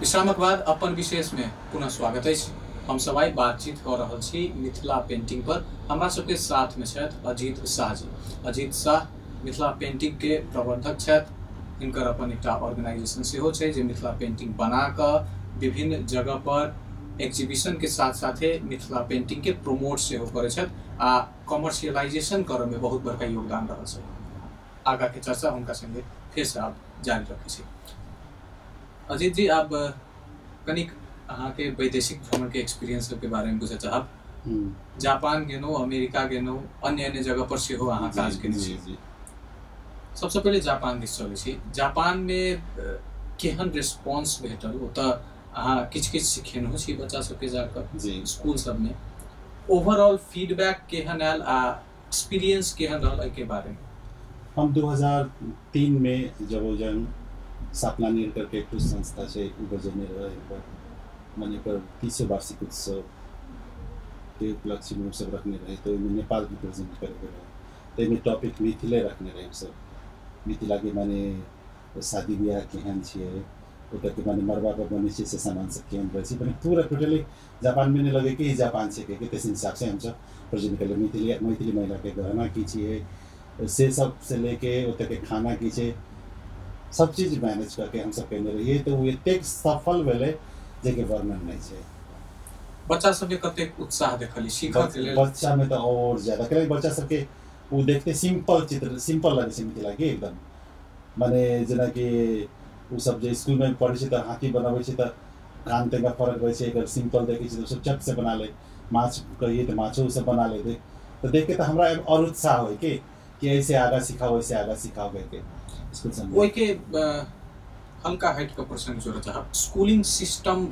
विश्रामक बाद अपन विशेष में पुनः स्वागत अछि। हम सब आइ बातचीत कऽ रहल छी मिथिला पेंटिंग पर। हमरा सबके साथ में छथि अजीत शाह जी। अजीत शाह मिथिला पेंटिंग के प्रवर्धक छथि। हिनकर अपन एकटा ऑर्गेनाइजेशन सेहो छै जे मिथिला पेंटिंग बना कऽ विभिन्न जगह पर एग्जीबिशन के साथ साथे मिथिला पेंटिंग के प्रमोट सेहो करै छथि आ कमर्शियलाइजेशन करऽ में बहुत बड़का योगदान रहल छै। आगा के चर्चा हुनका संगे फेर से आब जारी रखै छी। अजीत जी, आब कनिक अहाँके वैदेशिक भ्रमण के एक्सपीरियंस सबके बारे में बुझऽ चाहब। जापान गेलहुँ, अमेरिका गेलहुँ, अन्य अन्य जगह पर सेहो अहाँ काज केने छी। सबसँ पहिले जापान दिस चलै छी। जापान में केहन रिस्पॉन्स भेटल? ओतऽ अहाँ किछु किछु सिखेनहो छी बच्चा सबके जाकऽ स्कूल सबमे। ओवरऑल फीडबैक केहन आयल आ एक्सपीरियंस केहन रहल एहिके बारे में? हम 2003 में जब जन सापना नीर करके एक संस्था से बजेने रहे, माने ओकर 30 वार्षिक उत्सव के उपलक्ष्य में सब रखने रहे, तो ओहिमे नेपाल रिप्रेजेंट करके रहे। तो एहिमे टॉपिक मिथिले रखने रहे हमसब। मिथिला के माने शादी ब्याह केहन छियै, ओतऽ के माने मड़बा पर बनै छै से सामान सब केहन रहै छै, माने पूरा टोटली जापान में नहीं लगे कि जापान छै के तैसे हिसाब से हमसब प्रेजेंट करले। मैथिली मैथिली महिला के गहना की छियै से सब से लेके ओतऽ के खाना की छै, सब चीज मैनेज करके हमसब केने रहियै। तऽ ओ एतेक सफल भेलै जेके वर्णन नहि छै। बच्चा सबके कतेक उत्साह देखली सीखऽ के लेल? बच्चा में तऽ और ज्यादा, कियाकि बच्चा सबके ओ देखते सिंपल चित्र सिंपल लगै छै मिथिला के एकदम। माने जेनाकि ओ सब जे स्कूल में पढ़ै छै तऽ हाथी बनाबै छै तऽ कान तनिका फरक रहै छै, एकर सिंपल देखै छै तऽ सब चट से बना ले, माछ कहिए तऽ माछो ओ सब बना लेते। तऽ देख के तऽ हमरा और उत्साह होइ कि ऐसे आगा सिखाओ, ऐसे आगा सिखाओ करके स्कूल सब। ओहिके हल्का हटि कऽ प्रसंग जोड़ऽ चाहब। स्कूलिंग सिस्टम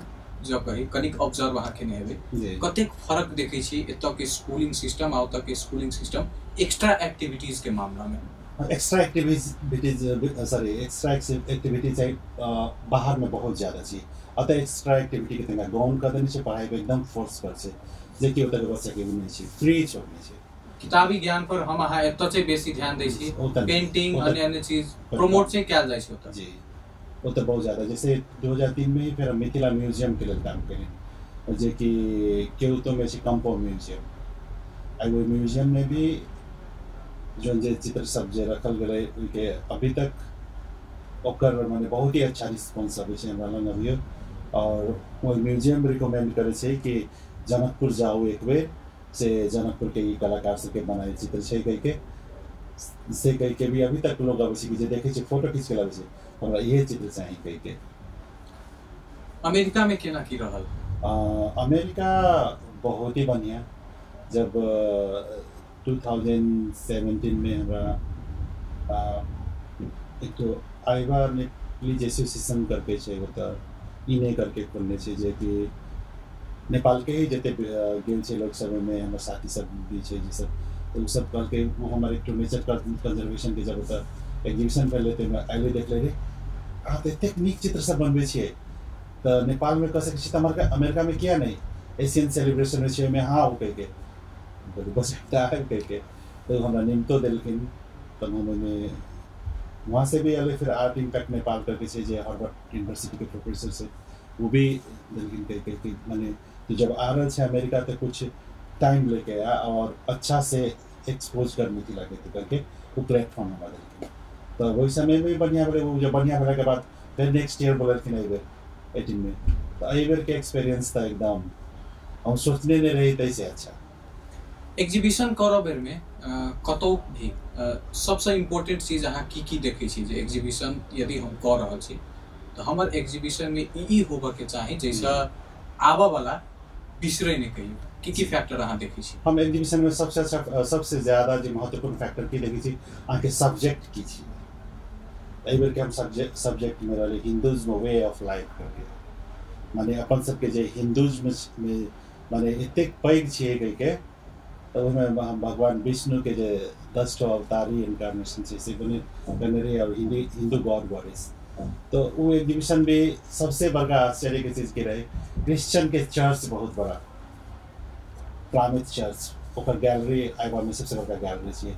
जँ कही, कनिक ऑब्जर्व अहाँ केने हेबै, कतेक फर्क देखै छी एतऽ के स्कूलिंग सिस्टम आ ओतऽ के स्कूलिंग सिस्टम एक्स्ट्रा एक्टिविटीज के मामला में? Extra activities, sorry, extra activity चाहिँ बाहर में बहुत ज्यादा छै। अतः एक्स्ट्रा एक्टिविटी के तनिका गौण कऽ देने छै, पढ़ाई पर एकदम फोर्स कर छै, जेकि ओतऽ के बच्चा के ओ नहि छै, फ्री छोड़ने छै। किताबी ज्ञान पर हम अहाँ एतऽ चाहिँ बेसी ध्यान दै छी, पेंटिंग अन्य अन्य चीज प्रमोट चाहिँ कयल जाइ छै ओतऽ। जी, ओतऽ बहुत ज्यादा। जैसे 2003 में ही फेर हम मिथिला म्यूजियम के लेल काम केलियै, जेकि क्योतो में छै कम्पो म्यूजियम। आ ओहि म्यूजियम में भी जोन जे चित्र सब जे रखल गेलै ओहिके अभी तक ओकर माने बहुत ही अच्छा रिस्पॉन्स अबै छै हमरा लग अभियो। और ओहि म्यूजियम रिकमेंड करै छै कि जनकपुर जाउ एक बेर, से जनकपुर के ई कलाकार सबके बनायल चित्र छै कहिके, से कहिके भी अभी तक लोग अबै छै कि जे देखै छै फोटो खींच के लाबै छै, हमरा इहे चित्र चाही कहिके। अमेरिका में केना की रहल? अमेरिका बहुत ही बढ़िया। जब 2017 में हमरा एक तो आइवा नेपलीज एसोसिएशन करके छै ओतऽ, इने करके खोलने छै, जेकि नेपाल के ही जते गेल छै लोग सब, ओहिमे हमर साथी सब भी छै जे सब, तऽ ओ सब कहलकै ओ हमर एक नेचर कंजर्वेशन के जब ओतऽ एग्जीबिशन भेलै तऽ ओहिमे अयलै देखलै रे अहाँ तऽ एतेक नीक चित्र सब बनबै छियै, तऽ नेपालमे कऽ सकै छी तऽ अमेरिकामे किया नहि? एशियन सेलिब्रेशन होइ छै ओहिमे अहाँ आउ कहिके, बस एकटा आबि कहिके, तऽ हमरा निमतो देलखिन। तब हम ओहिमे वहाँ से भी अयलै। फिर आर्ट इम्पैक्ट नेपाल करके छै जे हार्वर्ड यूनिवर्सिटी के प्रोफेसर छै, वो भी देलखिन कहिके कि माने तो जब आ रहल छै अमेरिका तऽ कुछ टाइम लेके आ और अच्छा से एक्सपोज कर मिथिला के करके वो प्लेटफॉर्म हमरा देलखिन। तऽ ओहि समय में बढ़िआँ भेलै। ओ जब बढ़िआँ भेलाके बाद फेर नेक्स्ट ईयर बोललखिन एहिबेर 18 में, तऽ एहिबेरके एक्सपीरियंस तऽ एकदम हम सोचने नहि रही ताहिसँ अच्छा। एग्जीबिशन करऽ बेर में कतौ भी सबसँ इम्पोर्टेंट चीज अहाँ की की देखै छी जे एग्जीबिशन यदि हम कऽ रहल छी तऽ हमर एग्जीबिशन में ई होबऽ के चाही जाहिसँ आबऽ वाला बिसरै नहि कहियो, की की फैक्टर अहाँ देखै छी? हम एग्जीबिशन में सबसे अच्छा सबसे ज्यादा जे महत्वपूर्ण फैक्टर की देखै छी, अहाँके सब्जेक्ट की छी। एहि बेरके हम सब्जेक्ट में रहलै हिंदुज्म वे ऑफ लाइफ करके, माने अपन सबके जे हिंदुज्म में माने एतेक पैघ छियै कहिके, तऽ ओहिमे हम भगवान विष्णु के जे 10 ठो अवतारी इनकारनेशन छै से बने रही, और हिंदू गॉड गॉडेस। तो वो एग्जीबिशन भी सबसे बड़का आश्चर्य के चीज के रहे, क्रिश्चियन के चर्च बहुत बड़ा प्लामित चर्च, ओकर गैलरी आइवा में सबसे बड़का गैलरी छियै,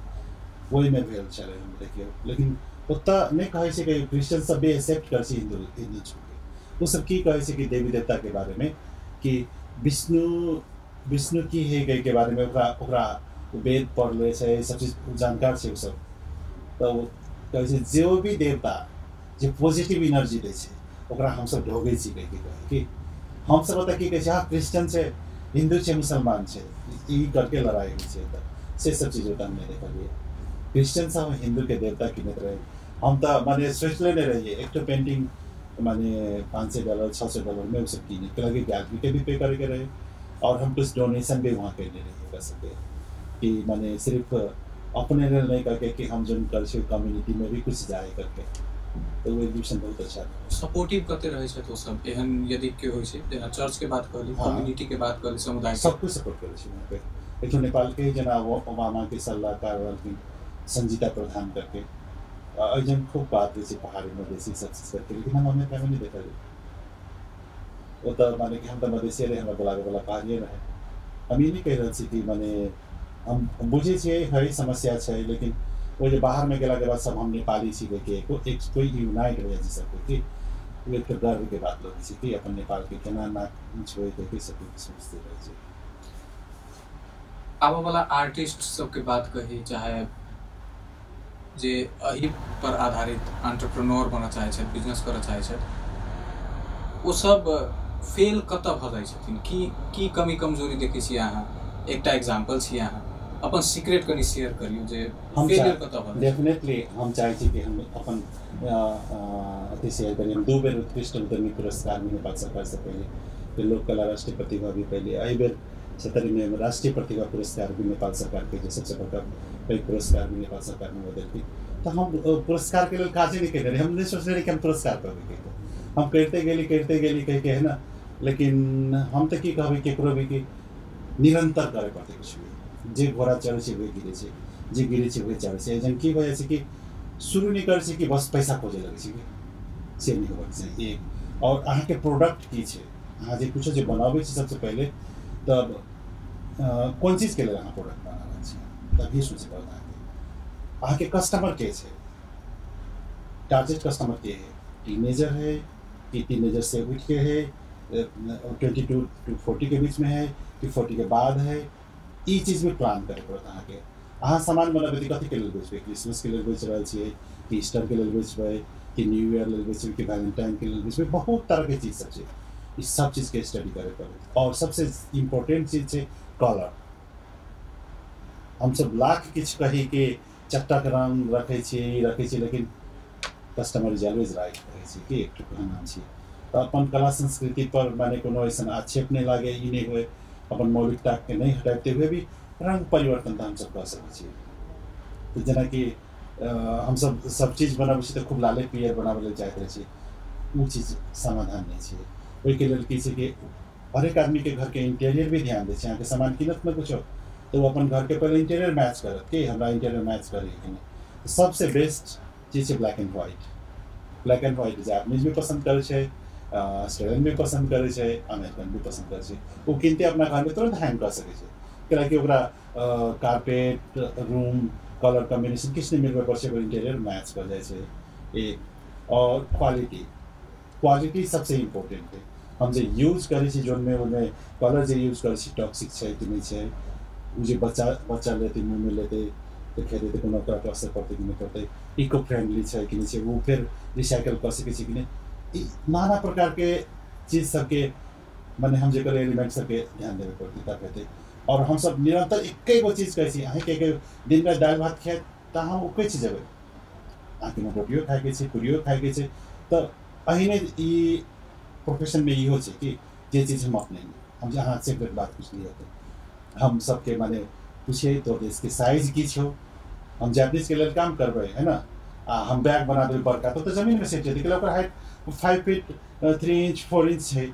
ओहिमे भेल छलै हम देखियौ। लेकिन ओतऽ नहि कहै छै कि क्रिश्चियन सब भी एक्सेप्ट करै छै हिंदू के, ओ सब की कहै छै कि देवी देवता के बारे में कि विष्णु विष्णु की है के बारे में ओकरा ओकरा वेद पढ़ले छै, सब चीज जानकार छै ओ सब। तऽ ओ कहै छै जो भी देवता जे पॉजिटिव एनर्जी दै छै ओकरा हमसब ढोगै छी कहिके कहै कि हमसब ओतऽ की कहै छै, हाँ क्रिश्चियन छै, हिन्दू छै, मुसलमान छै, ई करके लड़ाइ होइ छै। तऽ से सब चीज ओतऽ हम नहि देखलियै। क्रिश्चियन सब हिन्दू के देवता किनैत रहै। हम तऽ माने सोचले नहि रहियै एकटो पेंटिंग माने $500 $600 में ओ सब किने कैलाकि गैलरी के भी पे करैके रहै और हम कुछ डोनेशन भी वहाँ कयने रहियै ओकरा सबके कि माने सिर्फ अपने लेल नहि करके कि हम जोन करै छियै कम्युनिटी में भी कुछ जाए करके। तऽ ओ एग्जीबिशन बहुत अच्छा रहै। सपोर्टिव कते रहै छथि ओ सब? एहन यदि केओ होइ छै, जेना चर्च के बात कहली, हाँ। कम्युनिटी के बात कहली, समुदाय के, सब कुछ सपोर्ट करै छै वहाँ पे। एक नेपाल के जेना ओबामा के सलाहकार रहलखिन संजीता प्रधान करके, एहिजन खूब बात होइ छै पहाड़ी मधेसी सब चीज करके, लेकिन हम अमेरिका में नहीं देखलियै। ओतऽ माने कि हम तऽ मधेसिए रहे, हमरा बोलाबै वाला पहाड़िए रहे। हम ई नहि कहि रहल छी कि माने हम बुझै छियै हरेक समस्या छै, लेकिन ओ जे बाहरमे गेलाके बाद सब हम नेपाली छी कहिके एको एक कोइ यूनाइट हो जाइ छै सबके कि ओ एक गर्वके बात लगै छै कि अपन नेपालके केना नाक ऊँच होइ कहिके सबके सोचते रहै छै। आबऽ वाला आर्टिस्ट सबके बात कही, चाहे जे एहि पर आधारित एंटरप्रेन्योर बनऽ चाहै छथि, बिजनेस करऽ चाहै छथि, ओ सब फेल कतऽ भऽ जाइ छथिन? की की कमी कमजोरी देखै छियै अहाँ? एकटा एग्जाम्पल छियै अहाँ, अपन सीक्रेट कनि शेयर करियौ जे हम फेलियर कतऽ भऽ जाइ छै। डेफिनेटली हम चाहै छी कि हम अपन अथी शेयर करी। हम 2 बेर उत्कृष्ट उद्यमी पुरस्कार भी नेपाल सरकार से पहले, फिर लोक कला राष्ट्रीय प्रतिभा भी पहले, एहि बेर 70 में राष्ट्रीय प्रतिभा पुरस्कार भी नेपाल सरकार के जे सबसे बड़का पैघ पुरस्कार भी नेपाल सरकार में देलकै। तऽ हम पुरस्कार के लेल काजे नहि केने रही, हम नहि सोचने रही कि हम पुरस्कार पेबै कहिके। हम करिते गेली कहिके है ना, लेकिन हम तऽ की कहबै केकरो भी कि निरन्तर करे पड़तै किछु भी। जे घोड़ा चढ़ै छै वही गिरै छै, जे गिरै छै वही चढ़ै छै। एहन की भऽ जाइ छै कि शुरू नहि करै छै कि बस पैसा खोजे लगै छै कि से नहि होबाक चाही। एक और अहाँके प्रोडक्ट की छै, अहाँ जे कुछो जे बनाबै छी सबसे पहिले तब कोन चीजके लेल अहाँ प्रोडक्ट बना रहल छी तभी सोचै पड़त अहाँके। अहाँके कस्टमर के छै, टारगेट कस्टमर के है, टीनेजर है कि टीनेजर से उठ के है, 22 to 40 के बीच में है कि 40 के बाद है, ई चीज भी प्लान करे पड़त अहाँके। अहाँ सामान बनाबै तऽ कथीके लेल बेचबै? क्रिसमसके लेल बेच रहल छियै कि ईस्टरके लेल बेचबै कि न्यू ईयर लेल बेचबै कि वैलेंटाइनके लेल बेचबै? बहुत तरहके चीज सब छै, ई सब चीजके स्टडी करे पड़त। और सबसे इम्पोर्टेंट चीज छै कलर। हमसब लाख किछु कही कि चट्टक रंग रखै छियै, लेकिन कस्टमर is always right कहै छै कि एक कहना छियै। तऽ अपन कला संस्कृति पर माने कोनो अइसन आक्षेप नहि लागे, ई नहि हुए, अपन मौलिकताके नहि हटाबते हुए भी रंग परिवर्तन तऽ हमसब कऽ सकै छियै। तऽ जेनाकि हमसब सब चीज बनाबै छी तऽ खूब लाले पियर बनाबै लेल चाहैत रहै छी, ओ चीज समाधान नहि छै। ओहिके लेल की छै कि हरेक आदमीके घरके इंटीरियर भी ध्यान दै छै। अहाँके सामान कीनत ने कुछो तऽ ओ अपन घरके पहिले इंटीरियर मैच करत कि हमरा इंटीरियर मैच करै कि नहि। सबसे बेस्ट चीज छै black and white. Black and white Japanese भी पसन्द करै छै, ऑस्ट्रेलियन भी पसन्द करै छै, अमेरिकन भी पसन्द करै छै। ओ कीनते अपना घरमे तुरन्त हैंग कऽ सकै छै, कैलाकि ओकरा कार्पेट रूम कलर कॉम्बिनेशन किछु नहि मिलबै पड़ै छै, ओकर इंटीरियर मैच कऽ जाइ छै। एक और क्वालिटी, क्वालिटी सबसे इम्पोर्टेंट है। हम जे यूज करै छी जोनमे ओहिमे कलर जे यूज करै छी टॉक्सिक छै कि नहि छै, ओ जे बच्चा बच्चा लेतै मुँहमे लेतै तऽ खेतै तऽ कोनो ओकरा पर असर पड़तै कि नहि पड़तै, इको फ्रेंडली छै कि नहि छै, ओ फेर रिसाइकल कऽ सकै छै कि नहि, ई नाना प्रकारके चीज सबके माने हम जे कहलियै एलिमेंट सबके ध्यान देबे पड़तै तब हेतै। और हमसब निरन्तर एके गो चीज कहै छी, अहाँके एके दिन राति दालि भात खायत तऽ अहाँ ओके चीज जेबै, अहाँके रोटियो खाइके छै पूरियो खाइके छै। तऽ एहिने ई प्रोफेशनमे इहो छै कि जे चीज हम अपने हम जे अहाँ सेपरेट बात पुछलियै तऽ हम सबके माने पुछियै तो देशके साइज की छौ, हम जापानीजके लेल काम करबै है ना, आ हम बैग बना देबै बड़का तऽ जमीनमे सेट जेतै, कैला ओकर हाइट 5 फीट 3 इंच 4 इंच छै।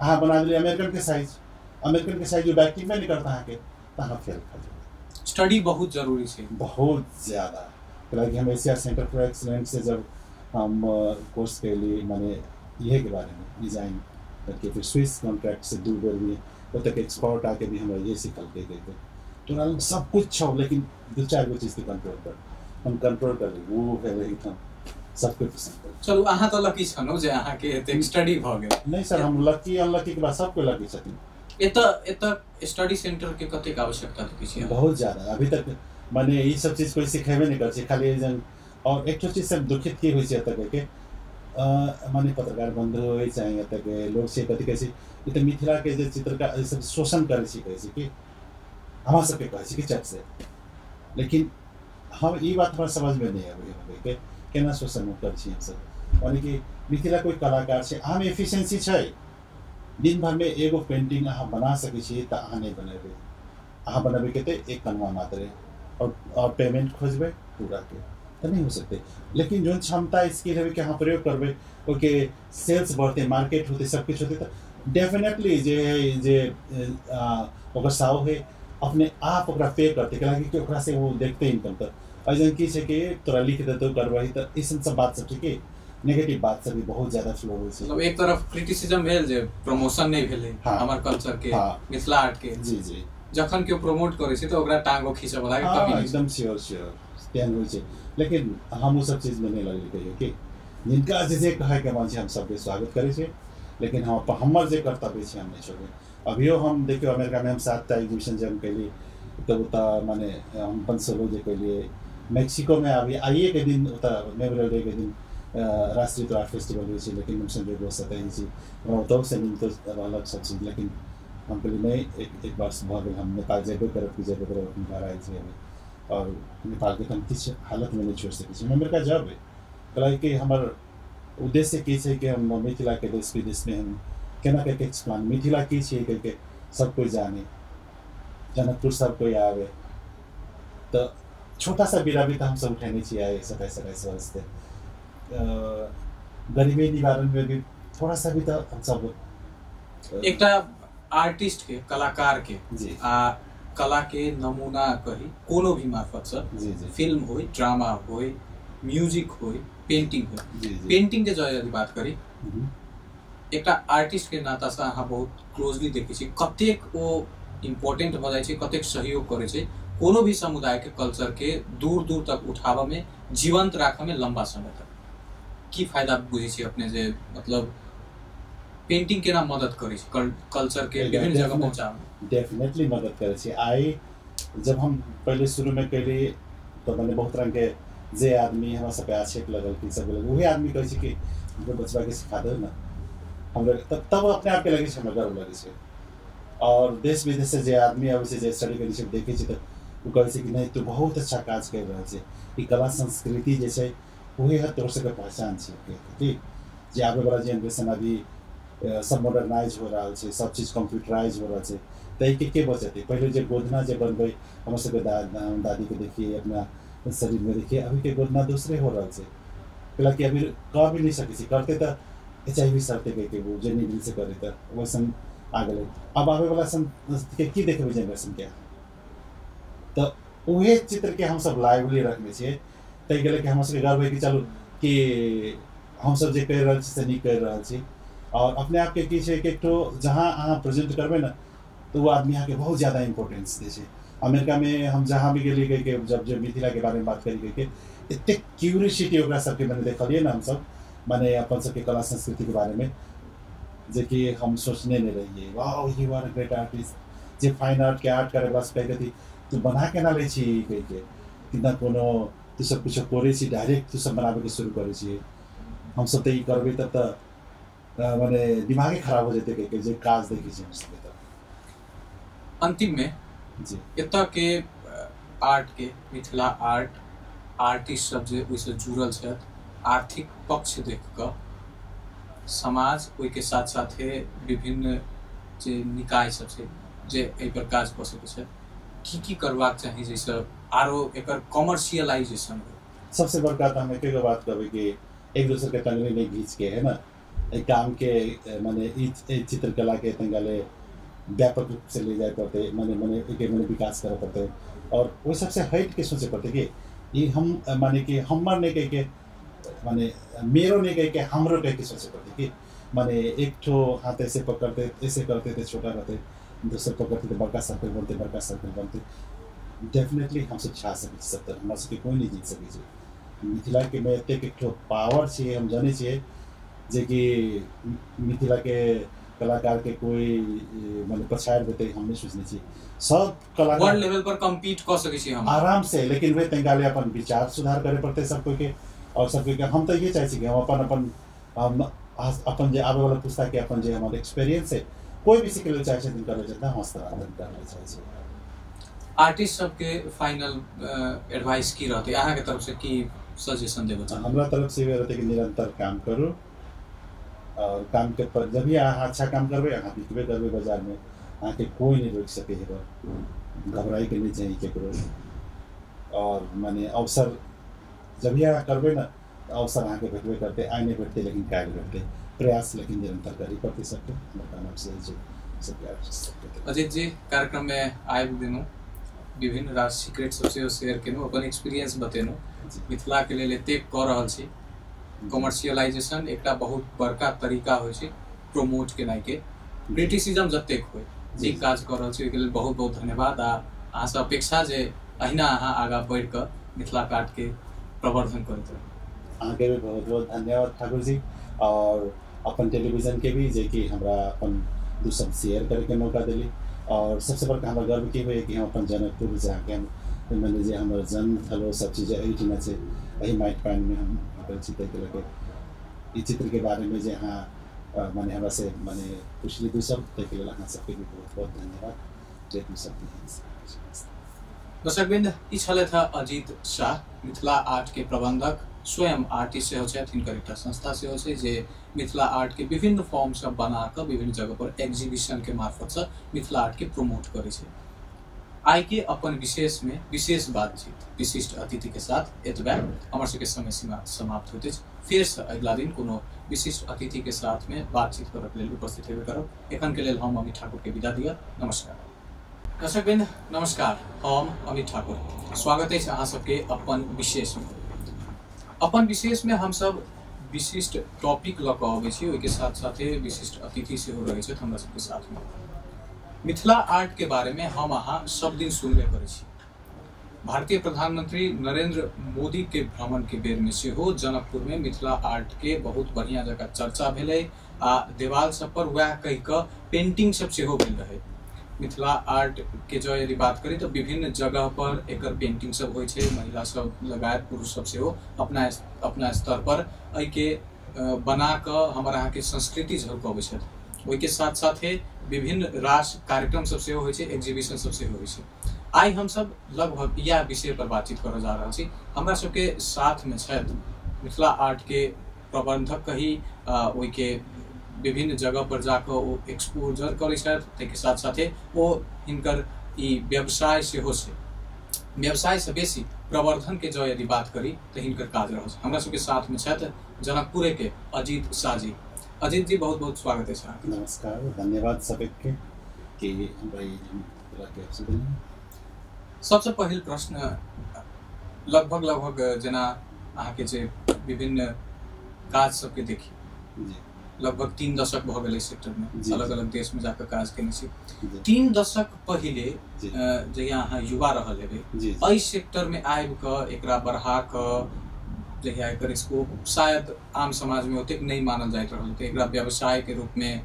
अहाँ बना देलियै अमेरिकनके साइज, अमेरिकनके साइज ओ बैग किनबे नहि करत अहाँके, तऽ अहाँ फेल खा जेबै। स्टडी बहुत जरूरी छै, बहुत ज़्यादा। कैलाकि हम एशिया सेंटर फॉर एक्सीलेंस से जब हम कोर्स कैली माने इहे के बारेमे डिजाइन करके, फिर स्विस कॉन्ट्रैक्ट से 2 बेर भी ओतऽ एक्सपर्ट आके भी हमरा ये सिखलकै कहिके तोरा लग सब कुछ छौ लेकिन 2-4 गो चीजके कंट्रोल कर, हम कंट्रोल कर ली, वो भेलै एकदम। सबके पसंद करै। चलू अहाँ तऽ लकी छलहुँ जे अहाँके एतेक स्टडी भऽ गेल। नहि सर, हम लकी अनलकी के बाद सबके लकी छथिन। एतऽ स्टडी सेंटर के कतेक आवश्यकता देखै छियै? बहुत ज्यादा। अभी तक माने ई सब चीज कोइ सिखेबे नहि करै छै खाली। और एक चीज से दुखित की होइ छै एतऽ के माने पत्रकार बंधु होइ चाहे एतऽ के लोग छै, कथी कहै छै ई तऽ मिथिला के जे चित्रकार सब शोषण करै छै, कहै छै कि हमरा सबके कहै छै कि चट से। लेकिन हम ई बात हमरा समझमे नहि आबै के केना शोषण करै छी हमसब। यानी कि मिथिला कोइ कलाकार छै, अहाँमे एफिशिएंसी छै, दिन भरिमे एगो पेंटिंग अहाँ बना सकै छी तऽ अहाँ नहि बनेबै, अहाँ बनेबै कते एक कनवा मात्रे और पेमेंट खोजबै पूरा के तऽ नहीं हो सकते। लेकिन जोन क्षमता स्किल है कि अहाँ प्रयोग करबै, ओके सेल्स बढ़ते, मार्केट होते, सब किछु होते, तऽ डेफिनेटली जे जे ओकर साव है अपने आप ओकरा पे करते, कैलाकि ओकरा से वो देखते इनकम। तऽ अइसन की छै कि तोरा लिख देतौ करबही तऽ अइसन सब बात सब छै कि नेगेटिव बात सब भी बहुत ज्यादा फ्लो होइ छै। मतलब एक तरफ क्रिटिसिज्म भेल जे प्रमोशन नहि भेलै हमर कल्चर के, मिथिला आर्ट के। जी जी। जखन केओ प्रमोट करै छै तऽ ओकरा टांगो खींचऽ वाला के कमी नहि। एकदम श्योर श्योर तेहन होइ छै। लेकिन हम ओ सब चीजमे नहि लगली कहियो कि जिनका जे जे कहैके मन छै हम सबके स्वागत करै छियै, लेकिन हम हमर जे कर्तव्य छै हम नहि छोड़बै। अभियो हम देखियौ अमेरिकामे हम 7टा एग्जीबिशन जे हम कयली तऽ ओतऽ माने हम अपन सोलो जे कयलियै। मेक्सिकोमे अभी आइए के दिन ओतऽ मेमोरियल डे के दिन राष्ट्रीय आर्ट फेस्टिवल होइ छै, लेकिन हम संजोगवश एतऽ ही छी, हमरा ओतहुसँ मिलतो रहलक सब चीज। लेकिन हम कहलियै नहि, एक बार भऽ गेल, हम नेपाल जेबे करब कि जेबे करब, अपन घर आयल छी अभी और नेपालके तऽ हम किछु हालतमे नहि छोड़ि सकै छी। हम अमेरिका जेबै, कहलक कि हमर उद्देश्य की छै कि हम मिथिलाके देश विदेशमे हम केना कऽ एक्सप्लान मिथिला की छियै कहिके सब कोइ जाने, जनकपुर सब कोइ आवे। तऽ छोटा सा बीड़ा भी तऽ हमसब उठेने छियै आइ 27 28 वर्ष से। गरीबी निवारणमे भी थोड़ा सा भी तऽ हमसब एकटा आर्टिस्ट के, कलाकार के जी आ कला के नमूना कही कोनो भी मार्फत से, जी जी, फिल्म होय, ड्रामा होय, म्यूजिक होय, पेंटिंग होय। जी जी। पेंटिंग के यदि बात करी, एकटा आर्टिस्ट के नाता से अहाँ बहुत क्लोजली देखै छी कतेक ओ इम्पोर्टेंट भऽ जाइ छै, कतेक सहयोग करै छै कोनो भी समुदाय के कल्चर के दूर दूर तक उठाबऽ में, जीवंत राखऽ में लंबा समय तक। की फायदा बुझै छी अपने जे मतलब पेंटिंग केना मदद करै छै कल्चर के विभिन्न जगह पहुँचाबऽ? डेफिनेटली मदद करै छै। आइ जब हम पहिले शुरूमे कयली तऽ मने बहुत रङ्गके जे आदमी हमरा सबके आक्षेप लगल कि सब लगल, वही आदमी कहै छै कि हमरो बचबाके सिखा दो ने, हमरा तब अपने आपके लगै छै, हमरा गर्व लगै छै। और देश विदेश से जे आदमी अबै छै, जे स्टडी करै छै, देखै छै तऽ ओ कहै छै कि नहि तू बहुत अच्छा काज करि रहल छै, ई कला संस्कृति जे छै वही है तोहर सबके पहचान छै। ठीक जे आबैवला जेनरेशन अभी सब मॉडर्नाइज हो रहल छै, सब चीज कम्प्यूटराइज हो रहल छै, ताहिके के बचेतै? पहिले जे गोदना जे बनबै हमर सबके दादीके देखिए, अपना शरीरमे देखिए, अभीके गोदना दोसरे हो रहल छै। कैलाकि अभी कह भी नहि सकै छी, करतै तऽ HIV सरतै कहिके ओ जे निडल से करै तऽ वैसन आ गेलै। अब आबैवला सन के की देखबै जेनरेशनके? तऽ उहे चित्रके हमसब लाइवली रखने छियै, ताहिके लऽ कऽ हमरा सबके गर्व है कि चलू कि हमसब जे करि रहल छी से नीक करि रहल छी। और अपने आपके की छै कि एकठो जहाँ अहाँ प्रेजेंट करबै ने तऽ ओ आदमी अहाँके बहुत ज्यादा इम्पोर्टेंस दै छै। अमेरिकामे हम जहाँ भी गेलियै कहिके जब जे मिथिलाके बारेमे बात करी कहिके एतेक क्यूरियोसिटी ओकरा सबके मने देखलियै ने हमसब, मने अपन सबके कला संस्कृतिके बारेमे, जेकि हम सोचने नहि रहियै। वाह you are great artist, जे फाइन आर्टके आर्ट करैवला सब कहै तू बना केना लै छी कहिके, कितना कोनो तू सब कुछो करै छी डायरेक्ट तू सब बनाबैके शुरू करै छी, हमसब तऽ ई करबै तब तऽ मने दिमागे खराब हो जेतै कहिके जे काज देखै छी हमसब। तऽ अंतिम में जी एतऽ के आर्ट के, मिथिला आर्ट आर्टिस्ट सब जे ओहिसँ जुड़ल छथि, आर्थिक पक्ष देख कऽ समाज ओहिके साथ साथे विभिन्न जे निकाय सब छै जे एहि पर काज कऽ सकै छै, की की करबाक चाही जाहिसँ आरो एकर कॉमर्शियलाइजेशन हो? सबसे बड़का तऽ हम एके गो बात कहबै कि एक दोसर के टंगरी नहि घीच के, है ना, एहि काम के मने ई चित्रकला के तनिका ले व्यापक रूप से ले जाय पड़तै, मने मने एहिके मने विकास करऽ पड़तै और ओहि सबसे हटि के सोचऽ पड़तै कि ई हम माने कि हमर नहि कहिके माने मेरो नहीं कहिके हमरो कहिके सोचे पड़तै कि माने एक ठो हाथ ऐसे पकड़ते ऐसे करते तो छोटा रहते, दोसर पकड़ते तो बड़का सर्कल बनते, बड़का सर्कल बनते। डेफिनेटली हमसब छा सकै छी सब तरह, हमरा सबके कोइ नहि जीत सकै छै। मिथिला के में एतेक एकठो पावर छै, हम जानै छियै जेकि मिथिला के कलाकार के कोई माने पछाड़ि देतै हम नहि सोचने छी। सब कलाकार वर्ल्ड लेवल पर कम्पीट कऽ सकै छी हम आराम से, लेकिन वे तनिका ले अपन विचार सुधार करे पड़तै सब कोई के। और सब कोई के हम तऽ ये चाहै छी कि हम अपन अपन हम अपन जे आबै वाला पुस्ता के अपन जे हमर एक्सपीरियंस है कोई भी सीखे लेल चाहै छथिन करे छथिन, हस्तांतरण करे लेल चाहै छी। आर्टिस्ट सबके फाइनल एडवाइस की रहतै अहाँके तरफ से, की सजेशन देबै चाहब? हमरा तरफ से ये रहतै कि निरंतर काम करू और काम के पर जब भी अहाँ अच्छा काम करबै अहाँ बिकबे करबै बाजार में, अहाँके कोई नहीं रोकि सकै है, घबराइके नहीं चाही केकरो। और माने अवसर जब भी अहाँ करबै ना अवसर अहाँके भेटबे करतै, आइ नहि भेटतै लेकिन काल्हि भेटतै। प्रयास लेकिन निरंतर करी पड़तै सबके। हमर कहना से छै सबके आर्टिस्ट सबके। अजीत जी, कार्यक्रम में आबि गेलहुँ, विभिन्न राज सीक्रेट सब सेहो शेयर केलहुँ, अपन एक्सपीरियंस बतेलहुँ। मिथिला के लेल एतेक कऽ रहल छी, कमर्शियलाइजेशन एकटा बहुत बड़का तरीका होइ छै प्रमोट केनाइ के, क्रिटिसिज्म जतेक होइ, जे काज कऽ रहल छी ओहिके लेल बहुत बहुत धन्यवाद। आ अहाँसँ अपेक्षा जे अहिना अहाँ आगाँ बढ़ि कऽ मिथिला आर्ट के प्रवर्धन करैत रहू। अहाँके भी बहुत बहुत धन्यवाद ठाकुर जी, और अपन टेलीविजन के भी जे कि हमरा अपन दू शब्द शेयर करैके मौका देली। और सबसे बड़का हमरा गर्व की होइए कि हम अपन जनकपुर जाके हम माने जे हमर जन्म थलो सब चीज एहिठिना छै, एहि माटि पानिमे हम भेटल छी, ताहिके लऽ के ई चित्रके बारेमे जे अहाँ माने हमरा से माने पुछली दू शब्द, ताहिके लेल अहाँ सबके भी बहुत बहुत धन्यवाद जे दू शब्द। दर्शकवृंद, ई छलथि हँ अजीत शाह, मिथिला आर्ट के प्रबंधक, स्वयं आर्टिस्ट सेहो छथि। हिनकर एकटा संस्था सेहो छै जे मिथिला आर्ट के विभिन्न फॉर्म सब बना कऽ विभिन्न जगह पर एग्जीबिशन के मार्फतसँ मिथिला आर्ट के प्रमोट करै छै। आइ के अपन विशेष में विशेष बातचीत विशिष्ट अतिथि के साथ एतबे। हमर सबके समय सीमा समाप्त होइत अछि। फेरसँ अगिला दिन कोनो विशिष्ट अतिथि के साथ में बातचीत करऽ लेल उपस्थित हेबे करब। एखन के लेल हम अमित ठाकुर के विदा दिअ। नमस्कार दर्शकवृंद, नमस्कार। हम अमित ठाकुर, स्वागत अछि अहाँ सबके अपन विशेष में। अपन विशेष में हमसब विशिष्ट टॉपिक लऽ कऽ अबै छी, ओहिके साथ साथे विशिष्ट अतिथि सेहो रहै छथि हमरा सबके साथ में। मिथिला आर्ट के बारे में हम अहाँ सब दिन सुनबे करै छी। भारतीय प्रधानमंत्री नरेंद्र मोदी के भ्रमण के बेर में सेहो जनकपुर में मिथिला आर्ट के बहुत बढ़िया जगह चर्चा भेलै आ देवाल सब पर वएह कहि कऽ पेंटिंग सब सेहो भेल रहै। मिथिला आर्ट के जो यदि बात करी तो विभिन्न जगह पर एकर पेंटिंग सब होइ छै, महिला सब लगायत पुरुष सब सेहो अपना अपना स्तर पर एहिके बना कऽ हमर अहाँके संस्कृति झलकबै छथि। ओहिके साथ साथे विभिन्न रास कार्यक्रम सब सेहो होइ छै, एग्जीबिशन सब सेहो होइ छै। आइ हमसब लगभग इएह विषय पर बातचीत करऽ जा रहल छी। हमरा सबके साथ में छथि मिथिला आर्ट के प्रबंधक कही, ओहिके विभिन्न जगह पर जाकऽ ओ एक्सपोजर करै छथि, ताहिके साथ साथे ओ हिनकर ई व्यवसाय सेहो छै। व्यवसाय से बेसी प्रवर्धन के जँ यदि बात करी तऽ हिनकर काज रहल छै। हमरा सबके साथ में छथि जनकपुरे के अजीत शाह जी। अजीत जी, बहुत बहुत स्वागत अछि अहाँके। नमस्कार, धन्यवाद सबके कि हमरा ई के अवसर देलनि। सबसँ पहिल प्रश्न, लगभग लगभग जेना अहाँके जे विभिन्न काज सबके देखी, लगभग 3 दशक भऽ गेलै सेक्टर में, अलग अलग देश में जाकर काज केने छी। 3 दशक पहिले जहिया अहाँ युवा रहल हेबै, एहि सेक्टर में आबि कऽ एकरा बढ़ा कऽ जहिया एकर स्कोप शायद आम समाज में ओतेक नहि मानल जाइत रहल, तऽ एकरा व्यवसाय के रूप में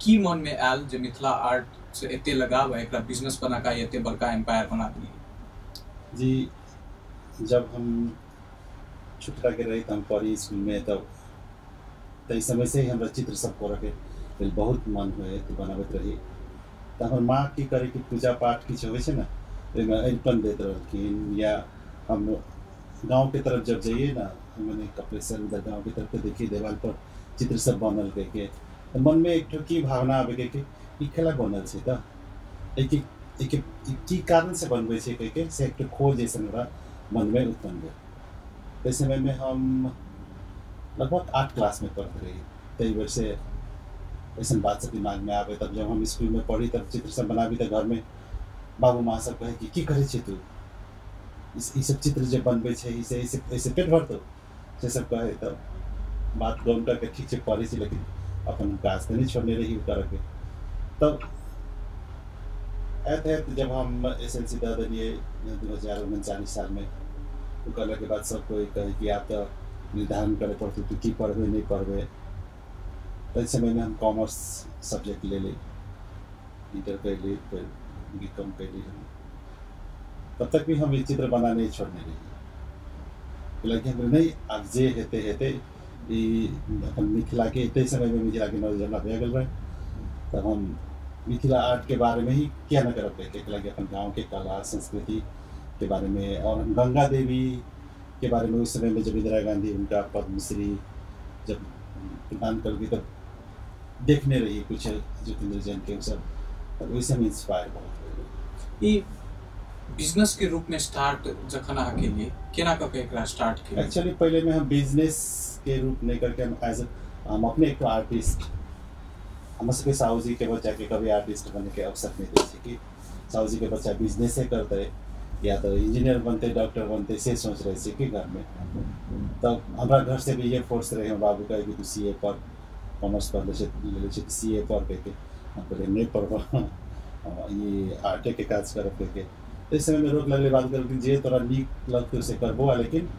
की मन में आयल जे मिथिला आर्ट से एते लगाव आ एकरा बिजनेस बना कऽ एते बड़का एम्पायर बना दिए? जी, जब हम छोटका के रही तऽ हम पढ़ी स्कूल में, तब ताहि समय से ही हमरा चित्र सब करऽ के बहुत मन होइ, बनाबैत रही। तऽ हमर माँ की करे कि पूजा पाठ किछु होइ छै ने, ओहिमे अरिपन दैत रहलखिन। या हम गाँव के तरफ जब जाइए ना, मैंने कपिलेश्वर उधर गाँव के तरफ देखिए देवाल पर चित्र सब बनल के, तऽ मनमे एक ठो की भावना आबै के कि ई खेला बनल छै तऽ एहिके की कारण से बनबै छै कहिके से एक ठो खोज जैसन हमरा मनमे उत्पन्न भेल। ताहि समयमे हम लगभग 8 क्लास में पढ़ते रही, ताहि बेर से ऐसा बात सब दिमाग में आवे। तब जब हम स्कूल में पढ़ी तब चित्र सब बनाबी, तऽ घरमे बाबू माँ सब कहे कि की करै छी तू, ई सब चित्र जे बनबै छै ऐसे ऐसे ऐसे पेट भरतौ, से सब कहे। तब बात गम करके ठीक छै पढ़ै छी, लेकिन अपन काज तऽ नहि छोड़ने रही करऽके। तब आयत आयत जब हम SLC दऽ देलियै 2039 सालमे, ओ करलाके बाद सब कोइ कहै कि आब तऽ निर्धारण करे पड़तै, तू की पढ़बै नहि पढ़बै। ताहि समयमे हम कॉमर्स सब्जेक्ट लेली, इंटर कैली, फिर बी कॉम कैली हम। तब तक भी हम ई चित्र बना नहीं छोड़ने रही, लेकिन हम नहीं आब जे हेतै हेतै। ई अपन मिथिलाके ताहि समयमे मिथिलाके नॉलेज हमरा भए गेल रहै, तब हम मिथिला आर्ट के बारे में ही किया न करब कहिके, कि अपन गाँव के कला संस्कृति के बारे में। और हम गंगा देवी के बारे में उस समय में जब इंदिरा गांधी उनका पद्मश्री जब प्रदान कर गई तब देखने रही कुछ ज्योतिंद्र जैन के सब, तब ओहि समय इंस्पायर बहुत। ई बिजनेस के रूप में स्टार्ट जखन अहाँ केलिए, केना कऽ के एकरा स्टार्ट केलिए? एक्चुअली पहले में हम बिजनेस के रूप नहीं करके हम एज हम अपने एक आर्टिस्ट, हमर सबके साहूजी के बच्चा के कभी आर्टिस्ट बने के अवसर नहीं दै छै कि साहूजी के बच्चा बिजनेसे करतै या तो इंजीनियर बनते डॉक्टर बनते, से सोच रहे छै कि घर में। तब हमरा घर से भी ये फोर्स रहे, हम बाबू कहे कि तू सी ए पढ़, कॉमर्स पढ़ ले छै सी ए पढ़ कहिके। हम कहलिए नहीं पढ़ब, ये आर्टे के काज करब कहिके। तो इस समय में रोक लगले, बात कर जे तोरा नीक लगतौ से करबो, लेकिन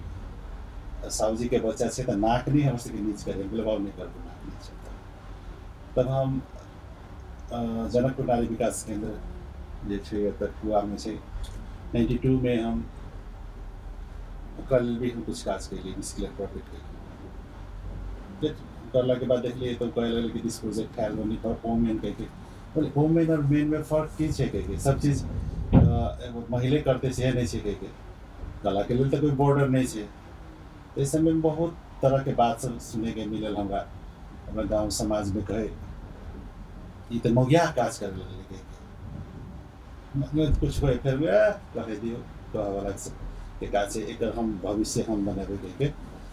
साहूजी के बच्चा छै तऽ नाक नहीं हमर सबके नीच करे। बोले बाबू नहीं करबो नाक नीच। तब हम जनकपुर नारी विकास केंद्र जे छै ओतऽ कुआमे छै, 92 में हम ओकरा लेल भी हम कुछ काज केलिए, स्किल प्रोजेक्ट केलिए। करलाके बाद देखलिए तऽ कहै लगलै कि this project has only for women कहिके। बोले वोमेन और मेन में फर्क की छै कहिके, सब चीज एगो महिले करते से नहि छै कहिके, कलाके लेल तऽ कोइ बॉर्डर नहि छै। एहि समयमे बहुत तरहके बात सब सुनैके मिलल हमरा, हमरा गाँव समाजमे कहै ई तऽ मौगिया काज करे लगलै कहिके। कुछ होइ फेर कहै दियौ कहऽवला के काज छै, एकर हम भविष्य हम बनेबै कहिके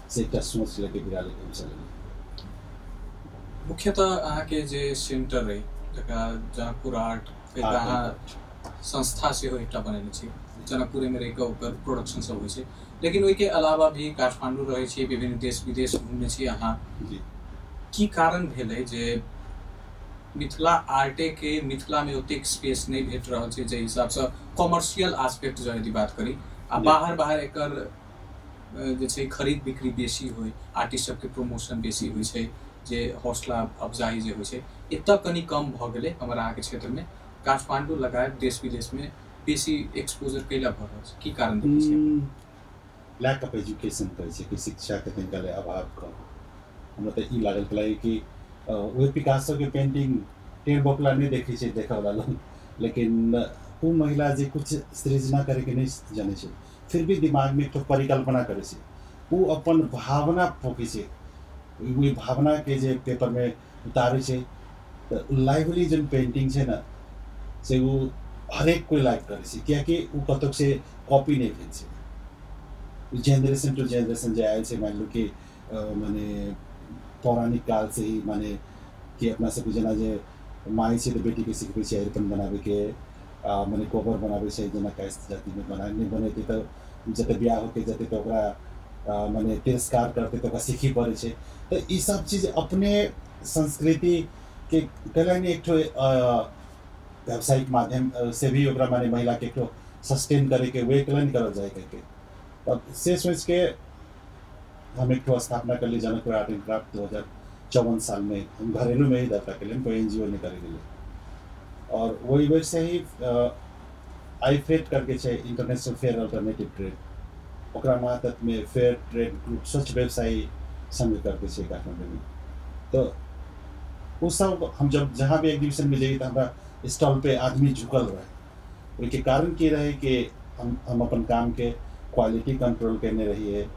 से एकटा सोच लेके बिरा लेके हम चललियै। मुख्यतः अहाँके जे सेंटर अइ जकरा जनकपुर आर्ट, अहाँ संस्था सेहो एकटा बनेने छी जनकपुरेमे रहि कऽ ओकर प्रोडक्शन सब होइ छै, लेकिन ओहिके अलावा भी काठमांडू रहै छी, विभिन्न देश विदेश घूमने छी अहाँ। की कारण भेलै जे मिथिला आर्टे के मिथिलामे ओतेक स्पेस नहि भेट रहल छै जाहि हिसाबसँ कॉमर्शियल आस्पेक्ट जँ यदि बात करी, आ बाहर बाहर एकर जे छै खरीद बिक्री बेसी होइ, आर्टिस्ट सबके प्रमोशन बेसी होइ छै, जे हौसला अफजाई जे होइ छै एतऽ कनि कम भऽ गेलै हमर अहाँके क्षेत्रमे। काठमांडू लगायत देश विदेशमे बेसी एक्सपोजर कैला भऽ रहल छै, की कारण देखै छियै? लैक ऑफ एजुकेशन कहै छै कि शिक्षाके तनिका अभाव कम। हमरा तऽ ई लागल कि ओहि पिकासोके पेंटिंग टेढ़ बोकला नहि देखै छै देखऽवला लोग, लेकिन ओ महिला जे कुछ सृजना करैके नहि जानै छै फिर भी दिमागमे एक परिकल्पना करै छै, ओ अपन भावना पोखै छै, ओहि भावनाके जे पेपरमे उतारै छै तऽ लाइवली जे पेंटिंग छै ने से ओ हरेक कोइ लाइक करै छै, कियाकि ओ कतौ से कॉपी नहि भेल छै। जेनरेशन टू जेनरेशन जे आयल छै, मानि लू कि माने पौराणिक काल से ही, माने कि अपना सबके जेना जे माय छै तऽ बेटीके सिखबै छै अरिपन बनाबैके, माने कोबर बनाबै छै, जेना कायस्थ जातिमे बना नहि बनेतै तऽ जतऽ बियाह होके जेतै तऽ ओकरा माने तिरस्कार करतै तऽ ओकरा सीखी पड़ै छै। तऽ ई सब चीज अपने संस्कृतिके कैला एक ठो व्यावसायिक माध्यम से भी ओकरा माने महिलाके एक ठो सस्टेन करैके वे कैला नहीं करल जाए कहिके। तब से सोच के हम एक ठो स्थापना कर ली जनकपुर आर्ट एंड क्राफ्ट 2054 साल में। हम घरेलू में ही दर्ता के लिए, कोई एनजीओ नहीं करे के लिए। और वही वजह से ही आई फेट करके छै इंटरनेशनल फेयर अल्टरनेटिव ट्रेड, ओकरा मातहत में फेयर ट्रेड ग्रुप स्वच्छ व्यवसायी संघ करके छै काठमांडू में। तो वो सब हम जब जहाँ भी एग्जीबिशन में जाइए तो हमारा स्टॉल पे आदमी झुकल रहे, ओहिके कारण की रहे कि हम अपन काम के क्वालिटी कंट्रोल करने रहिए,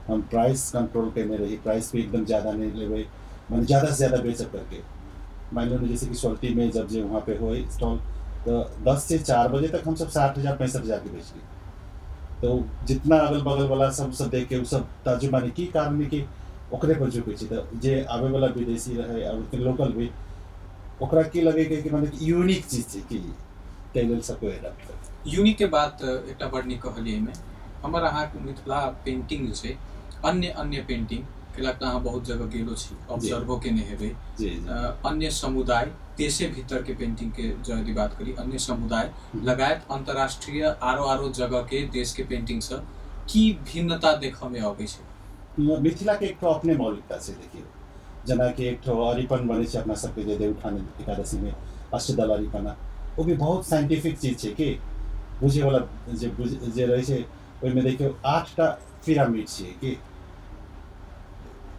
हम प्राइस कंट्रोल करने रहिए, प्राइस भी एकदम ज़्यादा नहीं लेवे, माने ज़्यादा से ज़्यादा बेचब करके। मान लो जैसे कि सोल्टी में जब जो वहाँ पे हो स्टॉल तो 10 से 4 बजे तक हम सब 60,000 65,000 के बेच लिए। तो जितना अगल बगल वाला सब सब देख के सब ताजुब माने की कारण कि ओकरे पर झुकै छै। तऽ जे आबै वाला विदेशी रहे और लोकल भी ओकरा की लगे कि माने यूनिक चीज छै कि ताहि लेल सब कोइ एडॉप्ट करतै। यूनिक के बात एकटा बड़ नीक कहलियै एहिमे। हमर अहाँके मिथिला पेंटिंग जे छै अन्य अन्य पेंटिंग कैला तऽ अहाँ बहुत जगह गेलो छी, ऑब्जर्वो केने हेबै, अन्य समुदाय देशे भीतर के पेंटिंग के जँ यदि बात करी, अन्य समुदाय लगायत अंतर्राष्ट्रीय आरो आरो जगह के देश के पेंटिंग से की भिन्नता देखऽ मे अबै छै? मिथिला के एक अपने मौलिकता छै। देखियौ जेनाकि एक ठो अरिपन बनै छै अपना सबके जे देवउठान एकादशी में अष्टदल अरिपना, ओ भी बहुत साइंटिफिक चीज छै कि बुझेवला जे जे रहै छै ओहिमे देखियौ 8टा पिरामिड छै कि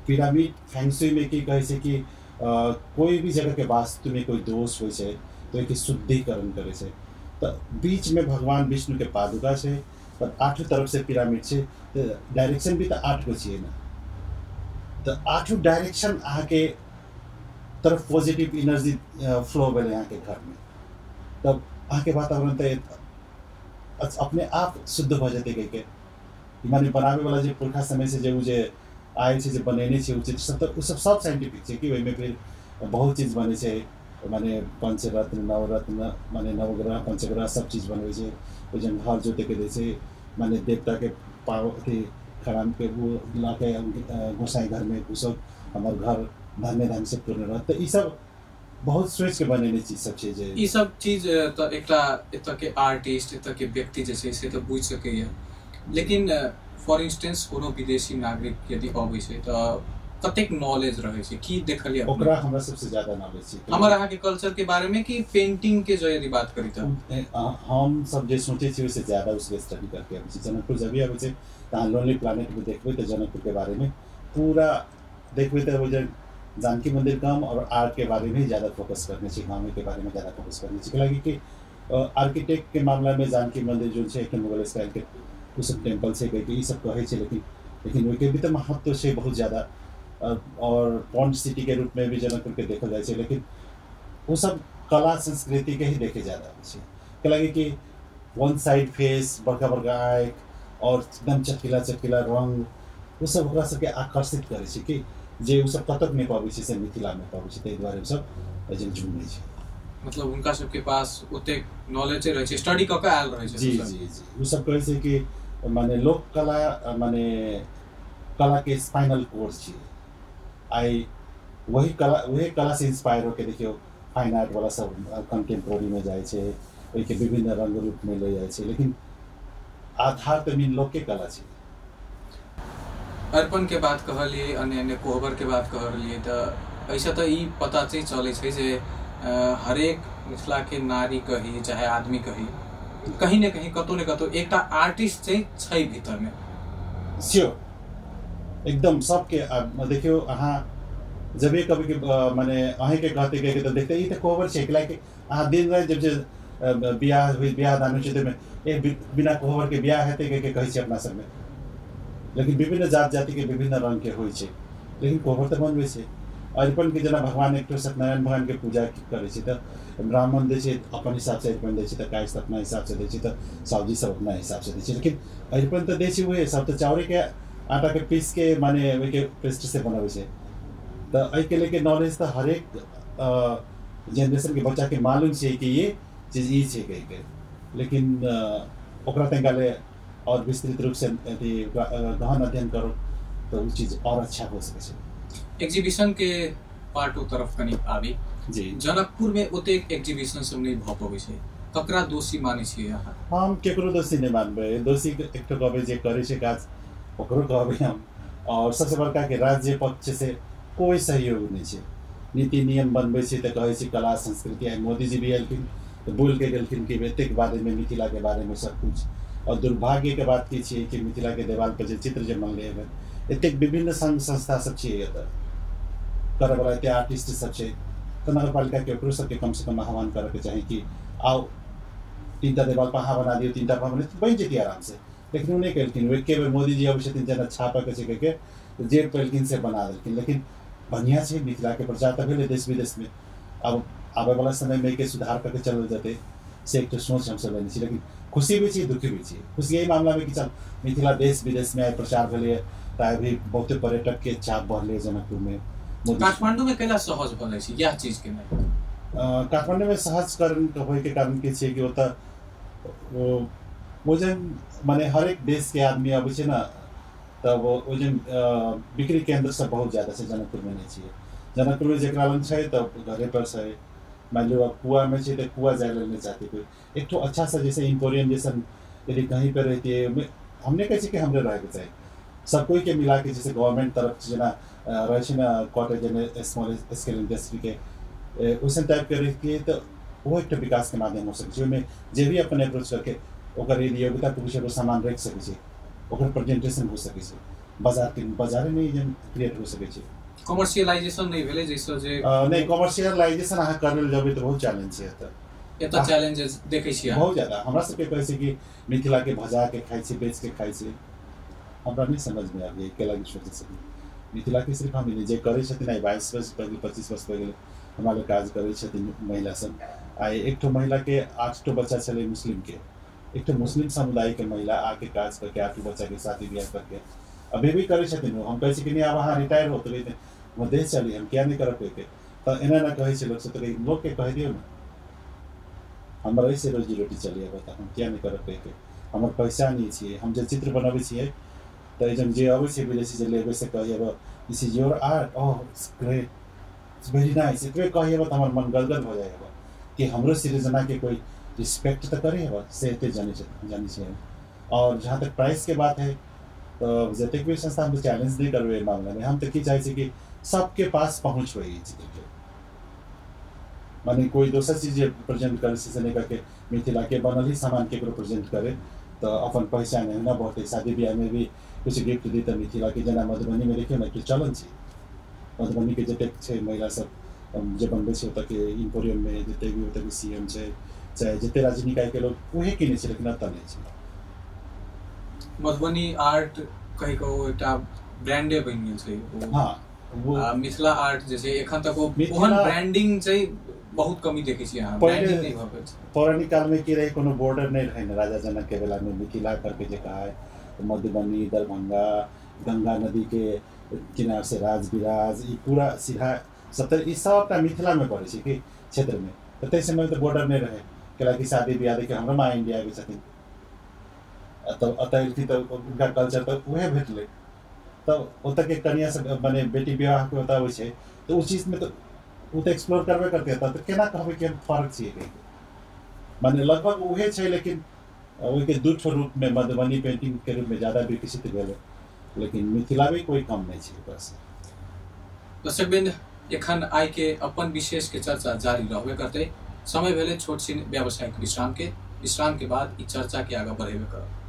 पिरामिड फेंगशुई में की कहै छै कि कोई भी जगह के वास्तु में कोई दोष होइ छै तो ओहिके शुद्धिकरण करै छै। तऽ बीच में भगवान विष्णु के पादुका छै पर आठों तरफ से पिरामिड छै, तऽ डायरेक्शन भी तऽ 8 गो छियै ने, तऽ आठों डायरेक्शन अहाँके तरफ पॉजिटिव एनर्जी फ्लो भेलै अहाँके घरमे, तब अहाँके वातावरण तऽ अपने आप शुद्ध भऽ जेतै कहिके। माने बनाबैवला जे पुरखा समय से जे ओ जे आयल छै जे बनेने छै ओ चीज सब, तऽ ओ सब सब साइंटिफिक छै कि ओहिमे फिर बहुत चीज बनै छै, माने पंचरत्न नवरत्न माने नवग्रह पंचग्रह सब चीज बनबै छै। ओहि जन हर जोतैके दै छै, माने देवताके पाव अथी खरामके ओ लऽ के गोसाई घरमे घुसो हमर घर धन्य धन से पूर्ण रहत। तऽ ई सब बहुत सोचि के बनेने चीज सब छै। जे ई सब चीज तऽ एकटा एतऽ के आर्टिस्ट एतऽ के व्यक्ति जे छै से तऽ बुझि सकैया, लेकिन फॉर इंस्टेंस कोनो विदेशी नागरिक यदि अबै छै तऽ कतेक नॉलेज रहै छै, की देखलियै ओकरा? हमरा सबसे ज्यादा नॉलेज छै हमर अहाँके कल्चर के बारे में कि पेंटिंग के जो यदि बात करी तऽ हम सब जे सोचै छियै ओहिसे ज्यादा उसके स्टडी करके अबै छी। जनकपुर जब भी अबै छै तऽ अहाँ लोनली प्लानेट में देखबै तऽ जनकपुर के बारे में पूरा देखबै तऽ ओ जे जानकी मंदिर कम और आर्ट के बारे में ही ज़्यादा फोकस करने छै, गाँव के बारे में ज़्यादा फोकस करने छै। कैलाकि कि आर्किटेक्ट के मामला में जानकी मंदिर जो छै एक मुगल स्टाइल के ओ सब टेम्पल छै कहिके ई सब कहै छै, लेकिन लेकिन ओहिके भी तऽ महत्व छै बहुत ज़्यादा। और पॉन्ड सिटी के रूप में भी जनकपुर के देखल जाइ छै, लेकिन वो सब कला संस्कृति के ही देखे ज़्यादा छै। कैलाकि कि वन साइड फेस, बड़का बड़का आँखि और एकदम चटकीला चटकीला रंग, ओ सब ओकरा सबके आकर्षित करै छै कि जे ओ सब कतौ नहि पबै छै से मिथिलामे पबै छै, ताहि दुआरे ओ सब एहिठाम झुमै छै। मतलब हुनका सबके पास ओतेक नॉलेज रहै छै, स्टडी कऽ के आयल रहै छै। जी जी जी, ओ सब कहै छै कि माने लोक कला माने कला के स्पाइनल कोर्स छियै। आइ वही कला से इंस्पायर होके देखियौ फाइन आर्ट वाला सब कंटेम्प्रोरी में जाइ छै, ओहिके विभिन्न रंग रूप में ले जाइ छै, लेकिन आधार तऽ मेन लोके कला छै। अरिपन के बात कहलियै, अन्य अन्य कोहबर के बात कहलियै, तऽ एहिसँ तऽ ई पता चलै छै जे हरेक मिथिला के नारी कही चाहे आदमी कही, कहीं ने कहीं कतौ ने कतौ एकटा आर्टिस्ट छै भीतर में। श्योर, एकदम सबके। देखियौ अहाँ जब कभी के माने अहीँके कहते कहिके तऽ देखते ई तऽ कोहबर छै, कैलाकि अहाँ दिन राति जब जे बियाह होइ बियाह दान होइ छै ताहिमे ए बिना कोहबर के बियाह हेतै कहिके कहै छै अपना सबमे, लेकिन विभिन्न जात जाति के विभिन्न रंग के होइ छै, लेकिन कोहबर तऽ बनबै छै। अरिपन के जेना भगवान एक सत्यनारायण भगवान के पूजा करै छै तऽ ब्राह्मण दै छै अपन हिसाबसँ अरिपन दै छै, तऽ कायस्थ अपना हिसाबसँ दै छै, तऽ सावजी सब अपना हिसाबसँ दै छै, लेकिन अरिपन तऽ दै छै उहे सब तऽ चाउरेके आटाके पीस के माने ओहिके पेस्ट से बनबै छै। तऽ एहिके लेके नॉलेज तऽ हरेक जेनरेशन के बच्चाके मालूम छै कि ये चीज ई छै कहिके, लेकिन ओकरा तनिका ले और विस्तृत रूप से अथी गहन अध्ययन करो तऽ ओ चीज और अच्छा हो सकै छै। एग्जीबिशन के पार्ट तरफ कनी आबी जी। जनकपुर में ओतेक एग्जीबिशन सब नहि भऽ पबै छै, ककरा दोषी मानै छियै अहाँ? हम केकरो दोषी नहि मानबै, दोषी एकटो कहबै जे करै छै काज ओकरो कहबै हम। और सबसे बड़का कि राज्य पक्ष से कोई सहयोग नहि छै, नीति नियम बनबै छै तऽ कहै छै कला संस्कृति। आइ मोदीजी भी एलखिन तऽ बोलि के गेलखिन कि एतेक बारेमे मिथिलाके बारेमे सब कुछ। और दुर्भाग्यके बात की छियै कि मिथिलाके देवाल पर जे चित्र जे बनलै हँ, एतेक विभिन्न संघ संस्था सब छियै एतऽ करऽवला, एते आर्टिस्ट सब छै, तऽ नगरपालिकाके ओकरो सबके कमसँ कम आह्वान करऽके चाही कि आउ 3टा देवाल पर अहाँ बना दियौ, 3टा पर बना बनि जेतै आरामसँ, लेकिन ओ नहि केलखिन। ओ एके बेर मोदीजी अबै छथिन जेना छापऽके छै कहिके जे पेलखिन से बना देलखिन, लेकिन बढ़िआँ छै मिथिलाके प्रचार तऽ भेलै देश विदेशमे। आब आबैवला समयमे एहिके सुधार कऽ के चलल जेतै से एकटा सोच हमसब लेने छी, लेकिन खुशी भी छी दुखी भी छी। खुशी एहि मामलामे कि चल मिथिला देश विदेशमे आइ प्रचार भेलैए, तऽ आइ भी बहुते पर्यटकके चाप बढ़लै जनकपुरमे। काठमांडू में कैला सहज भऽ जाइ छै इएह चीज के? काठमांडू में सहज होइके कारण की छै कि ओतऽ ओ जे माने हरेक देश के आदमी अबै छै ने, तब ओ जे बिक्री केंद्र सब बहुत ज्यादा छै, जनकपुरमे नहि छियै। जनकपुरमे जेकरा लग छै तऽ घरे पर छै, मान लो अब कुआ में छै तऽ कुआ जाय लेल नहीं चाहते कोई। एक तो अच्छा सा जैसे इम्पोरियम जैसा यदि कहीं पर रहती है हम नहि कहै छी कि हमरे रहैके चाही, सब कोई के मिला के, जैसे गवर्नमेंट तरफ से जेना रहै छै ने कॉटेज एंड स्मॉल स्केल इंडस्ट्रीके वैसन टाइपके रहितियै तऽ ओहो एकटा विकासके माध्यम हो सकै छै। ओहिमे जे भी अपन अप्रोच करके ओकर यदि योग्यता पुरुष एगो सामान राखि सकै छै, ओकर प्रेजेंटेशन हो सकै छै, बाजारके बाजारे नहि जेन क्रिएट हो सकै छै। कमर्शियलाइजेशन नहि भेलै जैसे जे नहि, कमर्शियलाइजेशन अहाँ करै लए जेबै तऽ बहुत चैलेंज छै एतऽ। एतऽ चैलेंजेस देखै छियै बहुत ज्यादा। हमरा सबके कहै छै कि मिथिलाके भजा के खाइ छै, बेच के खाइ छै। हमरा नहि समझमे आबैए केला कि सोचै छथिन मिथिलाके सिर्फ हम नहि, जे करै छथिन आइ 22 वर्ष पहिले 25 वर्ष पहिले हमरा लग काज करै छथिन महिला सब। आइ एकठो महिलाके 8 ठो बच्चा छलै मुस्लिमके, एकठो मुस्लिम समुदायके महिला आके काज करके 8 बच्चाके शादी बियाह करके अभी भी करै छथिन। हम कहै छी कि नहि आब अहाँ रिटायर हो तऽ हम देश चली, हम किया नहि करब कहिके, तऽ एना एना कहै छै लोकसब, तऽ लोकके कहि दियौ ने हमर एहिसँ रोजी रोटी चलिए, बता हम किया नहि करब कहिके, हमर पैसा नहि छियै। हम जे चित्र बनबै छियै तऽ एहिठाम जे अबै छै विदेशी जे लेबै से कहिए this is your art, oh it's great, it's very nice, एतबे कहिए तऽ हमर मन गदगद भऽ जाइ कि हमरो सृजनाके कोइ रिस्पेक्ट तऽ करै हेबा, से एते जानै छियै। और जहाँ तक प्राइसके बात है तऽ जतेक भी संस्था हम चैलेंज नहि करबै एहि मामलामे। हम तऽ की चाहै छी कि सबके पास पहुँच होइ ई चित्रके, माने कोई दोसर चीज प्रेजेंट करे से नहीं करके मिथिला के बनल ही सामान केकरो प्रेजेंट करे तो अपन पहचान है ना बढ़ते। शादी ब्याह में भी कुछ गिफ्ट दी तऽ मिथिला के, जेना मधुबनी में देखियौ ने चलन छै, मधुबनी के जतेक छै महिला सब जे बनबै छै ओतऽ के इम्पोरियम में जतेक भी ओतऽ के CM छै चाहे जते राज्य निकाय के लोग उहे किनै छै, लेकिन एतऽ नहि छै। मधुबनी आर्ट कहि कऽ ओ एकटा ब्रांडे बनि गेल छै। हाँ, वो मिथिला आर्ट जे छै एखन तक ओ ओहन ब्रांडिंग छै बहुत कमी देखै छियै अहाँ, ब्रांडिंग नहि भऽ पाबै छै। पौराणिक कालमे की रहै, कोनो बॉर्डर नहि रहै ने राजा जनक के बेलामे, मिथिला करके जे कहा है मधुबनी दरभंगा गंगा नदी के किनार से राजविराज ई पूरा सीधा सत्तर ई सबटा मिथिलामे पड़ै छै कि क्षेत्रमे, तऽ ताहि समयमे तऽ बॉर्डर नहि रहै। कैलाकि शादी बियाह देखियौ हमरो माँ इंडिया के छथिन, तब एतऽ एलखिन तऽ हुनका कल्चर तऽ उएह भेटलै, तब ओतऽ के कनिया सब मने बेटी विवाहके ओतऽ अबै छै तऽ ओ चीजमे तऽ ओ तऽ एक्सप्लोर करबे करतै, तऽ केना कहबै कि हम फर्क छियै कहिके, माने लगभग उहे छै, लेकिन ओहिके दू ठो रूपमे मधुबनी पेंटिंगके रूपमे ज्यादा विकसित भेलै, लेकिन मिथिला भी कोई कम नहि छै ओकरासँ। दर्शकवृंद, एखन आइ के अपन विशेष के चर्चा जारी रहबे करतै। समय भेलै छोट छिन व्यावसायिक विश्राम के, विश्राम के बाद ई चर्चा के आगाँ बढ़ेबे करब।